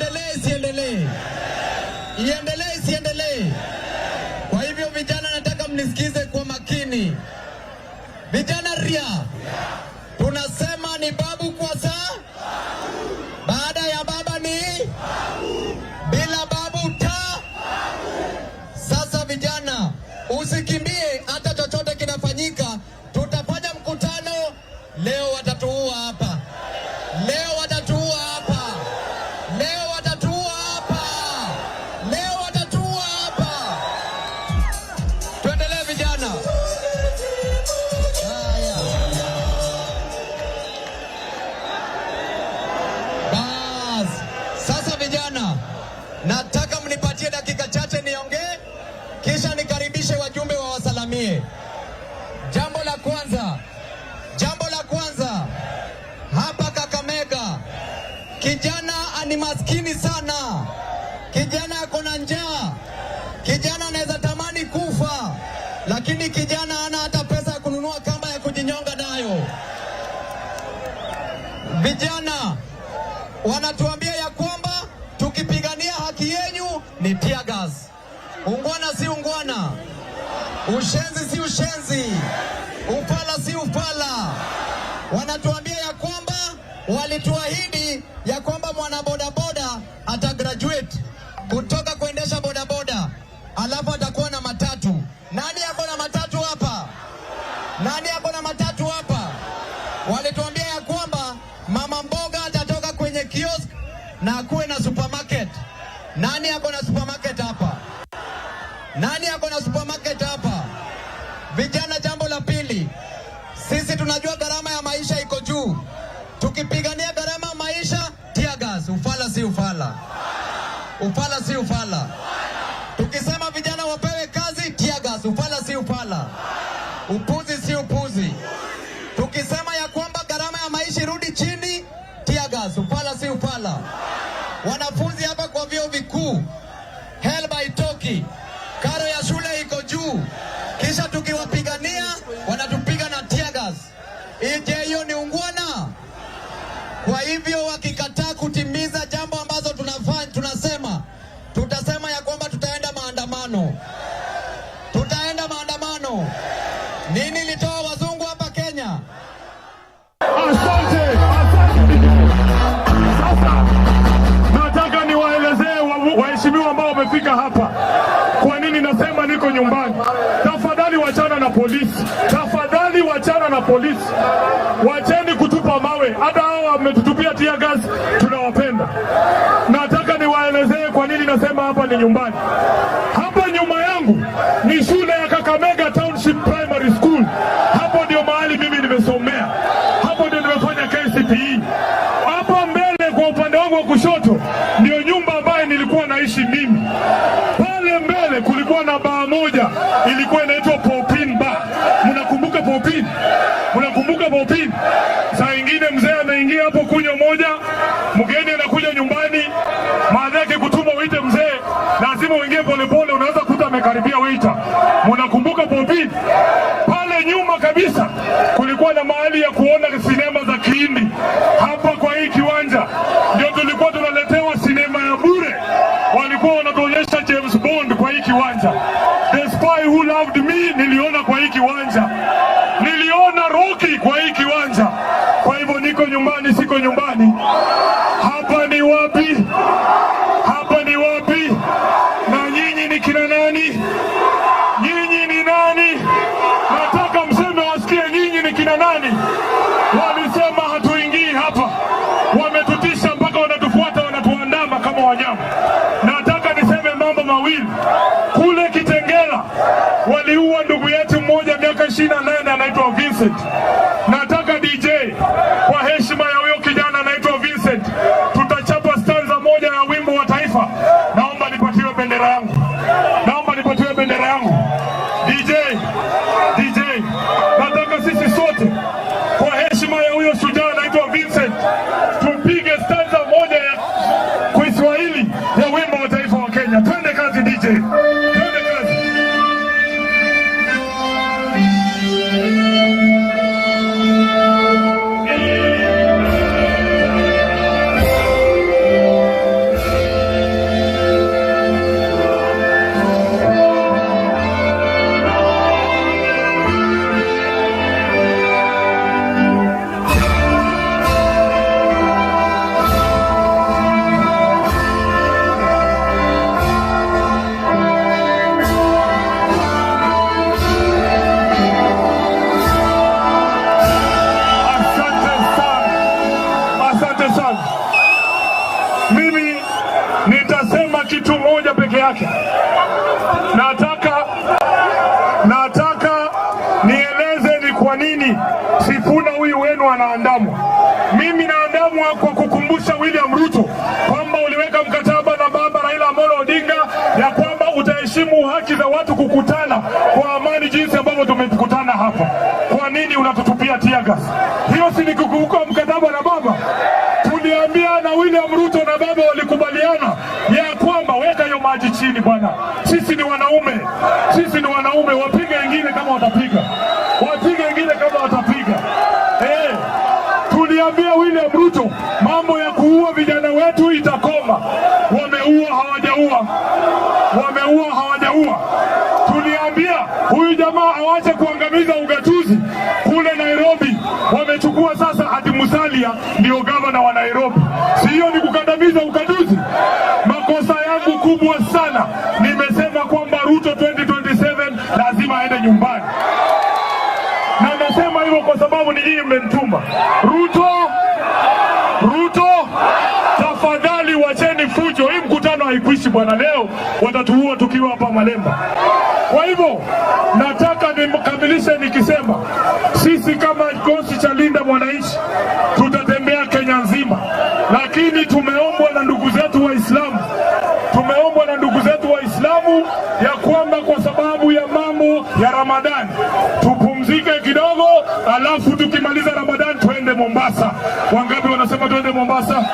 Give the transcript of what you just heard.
Iendelee isiendelee? Iendelee isiendelee? Kwa hivyo vijana, nataka mnisikize kwa makini. Vijana ria, tunasema ni babu kwa saa, baada ya baba ni bila babu ta. Sasa vijana, usikimbie, hata chochote kinafanyika. Tutafanya mkutano leo, watatuua hapa leo, watatuua hapa leo, watatuua hapa leo, watatuua hapa. Tuendelee vijana. Haya. Bas. Sasa vijana, nataka mnipatie dakika chache niongee, kisha nikaribishe wajumbe wawasalamie. Jambo la kwanza hapa Kakamega, kijana ni maskini sana, kijana ako na njaa, kijana anaweza tamani kufa, lakini kijana hana hata pesa ya kununua kamba ya kujinyonga nayo. Vijana wanatuambia ya kwamba tukipigania haki yenyu ni tear gas. Ungwana si ungwana, ushenzi si ushenzi, ufala si ufala. Wanatuambia ya kwamba walituahidi ya kwamba mwana bodaboda ata graduate kutoka kuendesha bodaboda alafu atakuwa na matatu. Nani ako na matatu hapa? Nani ako na matatu hapa? Walituambia ya kwamba mama mboga atatoka kwenye kiosk na akuwe na supermarket. Nani ako na supermarket hapa? Nani ako na supermarket hapa? Vijana, jambo la pili, sisi tunajua gharama ya maisha iko juu. Tukipigania gharama ya maisha, tear gas. Ufala si ufala? Ufala si ufala? Tukisema vijana wapewe kazi, tear gas. Ufala si ufala? Upuzi si upuzi? Tukisema ya kwamba gharama ya maisha irudi chini, tear gas. Ufala si ufala? Wanafunzi hapa kwa vyuo vikuu, HELB haitoki, karo ya shule iko juu, kisha tukiwapigania wanatupiga na tear gas. Je, hiyo ni ungwana? Kwa hivyo wakikataa kutimiza jambo ambazo tunafanya, tunasema tutasema ya kwamba tutaenda maandamano, tutaenda maandamano. Nini ilitoa wazungu hapa Kenya? Asante, asante. Sasa nataka niwaelezee waheshimiwa ambao wamefika hapa kwa nini nasema niko nyumbani. Tafadhali wachana na polisi, tafadhali wachana na polisi, wacheni kutupa mawe. Hata hao wametutupia tear gas, tunawapenda. Nataka niwaelezee kwa nini nasema hapa ni nyumbani. Hapa nyuma yangu ni shule ya Kakamega Township Primary School. Hapo ndio mahali mimi nimesomea, hapo ndio nimefanya KCPE. Hapa mbele kwa upande wangu wa kushoto ndio nyumba ambayo nilikuwa naishi mimi. Pale mbele kulikuwa na baa moja ilikuwa inaitwa Popin Bar. Mnakumbuka Popin? Mnakumbuka Popin? Saa ingine mzee anaingia hapo kunywa moja, mgeni anakuja nyumbani, maana yake kutuma uite mzee, lazima uingie polepole, unaweza kuta amekaribia waiter. Mnakumbuka Popin? Pale nyuma kabisa kulikuwa na mahali ya kuona sinema za Kihindi. Hapa kwa hii kiwanja ndio tulikuwa tunaletewa sinema ya bure, walikuwa wanatuonyesha James Bond kwa hii kiwanja. The Spy Who Loved Me niliona kwa hii kiwanja, niliona Rocky kwa hii kiwanja. Kwa hivyo niko nyumbani, siko nyumbani. Hapa ni wapi? Hapa ni wapi? Na nyinyi ni kina nani? Nyinyi ni nani? Nataka mseme wasikie, nyinyi ni kina nani? Walisema hatuingii hapa, wametutisha mpaka wanatufuata, wanatuandama kama wanyama. Nataka niseme mambo mawili. Kule Kitengela waliua ndugu yetu mmoja miaka 28 anaitwa Vincent. Nataka DJ, kwa heshima ya huyo kijana anaitwa Vincent, tutachapa stanza moja ya wimbo wa taifa. Naomba nipatiwe bendera yangu, naomba nipatiwe bendera yangu. DJ, DJ, nataka sisi sote kwa heshima ya huyo shujaa anaitwa Vincent tupige stanza moja ya Kiswahili ya wimbo wa taifa wa Kenya. Twende kazi DJ, twende kazi. peke yake. Nataka nieleze ni kwa nini Sifuna huyu wenu anaandamwa. Mimi naandamwa kwa kukumbusha William Ruto kwamba uliweka mkataba na baba Raila Amolo Odinga ya kwamba utaheshimu haki za watu kukutana kwa amani jinsi ambavyo tumekutana hapa. Kwa nini unatutupia tear gas? Hiyo si ni kukiuka mkataba na baba? Tuliambia na William Ruto na baba walikubaliana ya kwamba weka hiyo maji chini bwana. Sisi ni wanaume, sisi ni wanaume, wapige wengine kama watapiga, wapige wengine kama watapiga. Tuliambia William Ruto mambo ya kuua vijana wetu itakoma. Wameua hawajaua? Wameua hawajaua? Tuliambia huyu jamaa awache kuangamiza ugatuzi kule Nairobi. Wamechukua sasa ati Musalia ndio gavana wa Nairobi, si hiyo ni kukandamiza ugatuzi? Makosa yangu kubwa sana, nimesema kwamba Ruto 2027 lazima aende nyumbani, na nasema hivyo kwa sababu ni nyinyi mmenituma. Ruto, Ruto, tafadhali wacheni fujo. Hii mkutano haikuishi bwana, leo watatuua tukiwa hapa Malemba. Kwa hivyo nataka nikamilishe nikisema sisi kama kikosi cha Linda Mwananchi tutatembea Kenya nzima, lakini tumeombwa na ndugu zetu Waislamu, tumeombwa na ndugu zetu Waislamu ya kwamba kwa sababu ya mambo ya Ramadhani tupumzike kidogo, alafu tukimaliza Ramadhani tuende Mombasa. Wangapi wanasema tuende Mombasa?